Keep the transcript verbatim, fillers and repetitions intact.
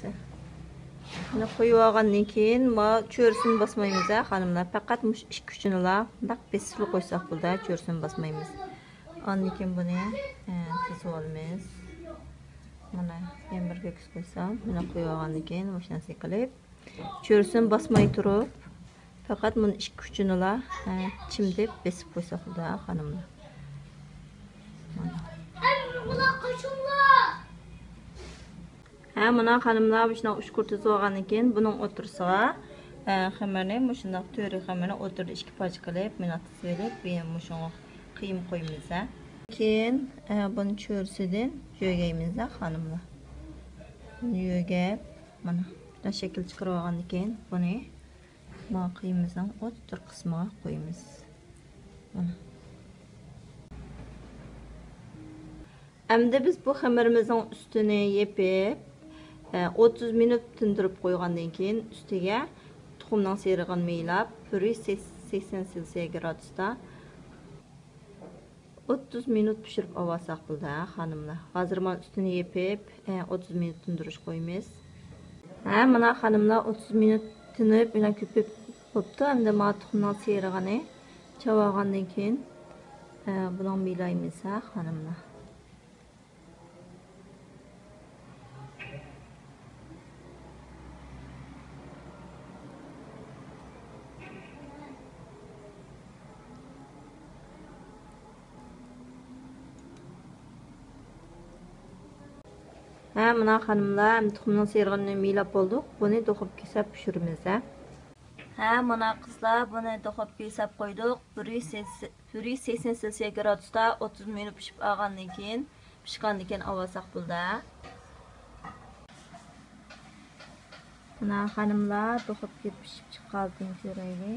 بۇنى قويۇپ ئالغاندىن كېيىن، ما چۆرىسىنى باسمايمىز ھە، خانىملار. پەقەت مۇشۇ ئىككى ئۇچىنىلا مۇنداق بېسىپلا قويساق بولىدۇ، چۆرىسىنى باسمايمىز. ئاندىن كېيىن بۇنى، ئە، تىزىۋالىمىز. مانا، يەنە بىر كۆكۈس قويسام، بۇنى قويۇپ ئالغاندىن كېيىن مۇشۇ نەرسىنى قىلىپ، چۆرىسىنى باسماي تۇرۇپ، پەقەت مۇنۇ ئىككى ئۇچىنىلا، ئە، چىمدىپ بېسىپ قويساق بولىدۇ، خانىملار. مانا. ھە، مانا خانىملار، مۇشۇنداق ئۈچ قۇر تىزىپ ئالغاندىن كېيىن، بۇنىڭ ئوتتۇرىسىغا، ئە، خېمىرنى، مۇشۇنداق تۆرە خېمىرنى ئوتتۇرىدا ئىككى پارچە قىلىپ، مۇنداق تىزىۋېلىپ، مۇشۇڭا قىيما قويىمىز، ھە. كېيىن، ئە، بۇنى چۆرىسىدىن يۆگەيمىز، ھە، خانىملار. بۇنى يۆگەپ، مانا، شۇنداق شەكىل چىقىرىپ ئالغاندىن كېيىن، بۇنى ما قىيمىمىزنىڭ ئوتتۇرا قىسمىغا قويىمىز. مانا. ئەمدى بىز بۇ خېمىرىمىزنىڭ ئۈستىنى يېپىپ، ئە، ئوتتۇز مىنۇت تىندۇرۇپ قويغاندىن كېيىن، ئۈستىگە تۇخۇمنىڭ سېرىغىنى مىيلاپ، بىر يۈز سەكسەن سېلسىيە گرادۇستا ئوتتۇز مىنۇت پىشۇرۇپ ئاۋالساق بولدى، ھە، خانىملار. ھازىر مانا ئۈستىنى يېپىپ، ئە، ئوتتۇز مىنۇت تىندۇرۇشقا قويىمىز. ھە، مانا خانىملار، ئوتتۇز مىنۇت تىنىپ، مانا كۆپۈپ بوپتۇ. ئەمدى مانا تۇخۇمنىڭ سېرىغىنى چاۋالغاندىن كېيىن، ئە، بۇنىڭ مىيلايمىز، ھە، خانىملار. ھە، مانا خانىملار، ئەمدى تۇخۇمنىڭ سېرىغىنىنى مىيلاپ بولدۇق. بۇنى دوخۇپكا سېلىپ پىشۇرىمىز، ھە. ھە، مانا قىزلار، بۇنى دوخۇپكىغا سېلىپ قويدۇق. بىر يۈز سەكسەن، بىر يۈز سەكسەن سېلسىيە گرادۇستا ئوتتۇز مىنۇت پىشىپ ئالغاندىن كېيىن، پىشقاندىن كېيىن ئاۋالساق بولدى. مانا خانىملار، دوخۇپكا پىشىپ چىققانلىقىنى كۆرەيلى.